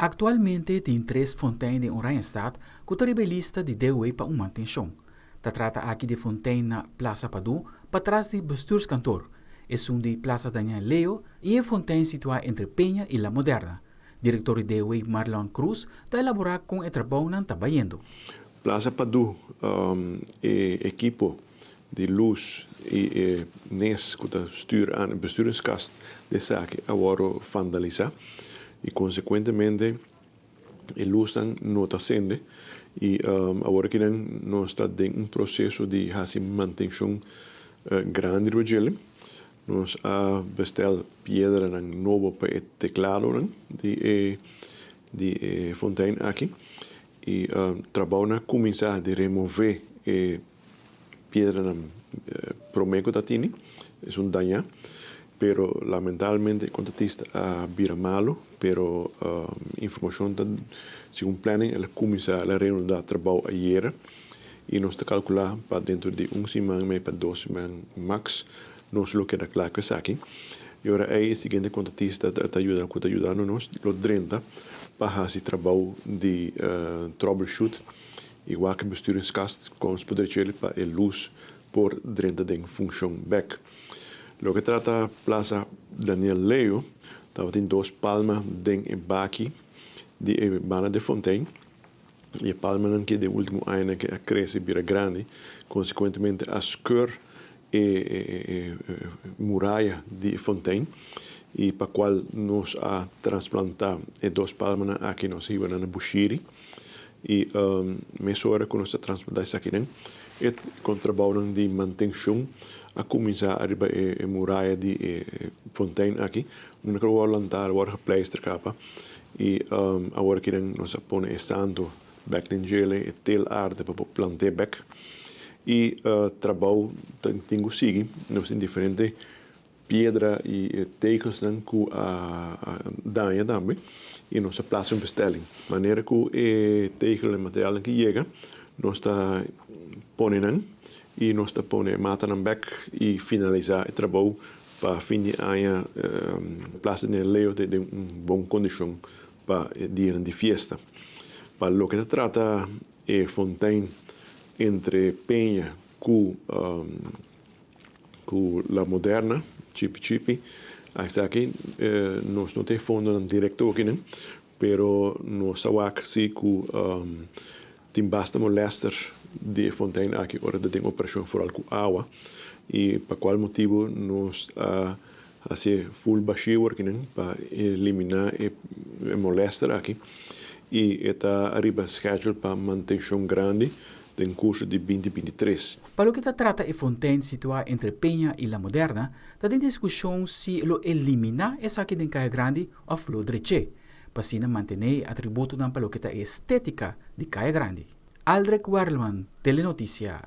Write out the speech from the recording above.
Aktualmente tin tres fontein den Oranjestad ku ta riba e lista di DOW pa un mantenshon. Ta trata aki di e fontein na Plaza Padu, patras di Bestuurskantoor, esun di Plaza Daniel Leo i e fontein situá entre Peña i La Moderna. Direktor di DOW Marlon Croes ta elaborá kon e trabounan ta bayendo. Plaza Padu, e ekipo di lus i e nes ku ta stuur aan e besturingskast di esaki a wòrdu vandalisá i konsekuentemente e lusnan no ta sende i awor akinan nos ta den un proseso di hasi mantenshon grandi riba djele. Nos a bestèl piedranan nobo pa e tekladonan di e di e fontein aki i trabounan a kuminsá di remové e piedranan promé ku ta tini, esun dañá, pero lamentablemente e kontratista a bira malu, pero informashon ta segun planning el a kuminsá el a reanudá trabou ayera i nos ta kalkulá pa dentro di un siman mei pa dos siman max nos lo keda kla ku esaki. E ora ei e siguiente kontratista ta yuda ku ta yudando nos lo drenta pa hasi trabou di troubleshoot. I wak e besturingskast kon nos por drech'el pa e lus por drenta den funshon bek. Loke trata Plaza Daniel Leo tabatin dos palma den e baki di e banda di fontein i e palmanan ke den ultimo añanan ke a krese bira grandi konsekuentemente a skeur e muraya di e fontein i pa kual nos a transplanta e dos palmanan aki nos hiba nan na Bushiri. I mesora ku nos ta transportá esakinan, e kontrabounan di mantenshon a kuminsá ariba e muraya di e fontein aki, unda ku a wòrdu lantá, a wòrdu gepleister kaba. I awor akinan nos a pone e santu bèk den djele, e tel aarde pa por plant'é bèk. I trabou ta tin ku sigui, nos tin diferente Piedra i e tegelsnan ku a daña tambe i nos a plasa un bestelling. Manera ku e tegel i materialnan ki yega nos ta pone nan i nos ta pone e matanan bek i finalisá e trabou pa fin di aña Plaza di Leo ta den un bon kondishon pa e dianan di fiesta. Pa loke ta trata e fontein entre Peña ku Ku La Moderna, chipi chipi, esaki nos no tin fondonan direkto akinan, pero nos a wak si ku tin basta molèster di e fontein aki ora ta den operashon foral ku awa i pa kual motibu nos a hasi ful bashí awor akinan pa eliminá e molèster aki i e ta ariba schedule pa mantenshon grandi den kurso di binti binti tres. Pa loke ta trata e fontein situá entre Peña i La Moderna, ta den diskushon si lo eliminá esaki den Kaya Grandi òf lo drech'é, pa asina mantené e atributonan pa loke ta e estétika di Kaya Grandi. Aldrich Werleman, Telenoticia.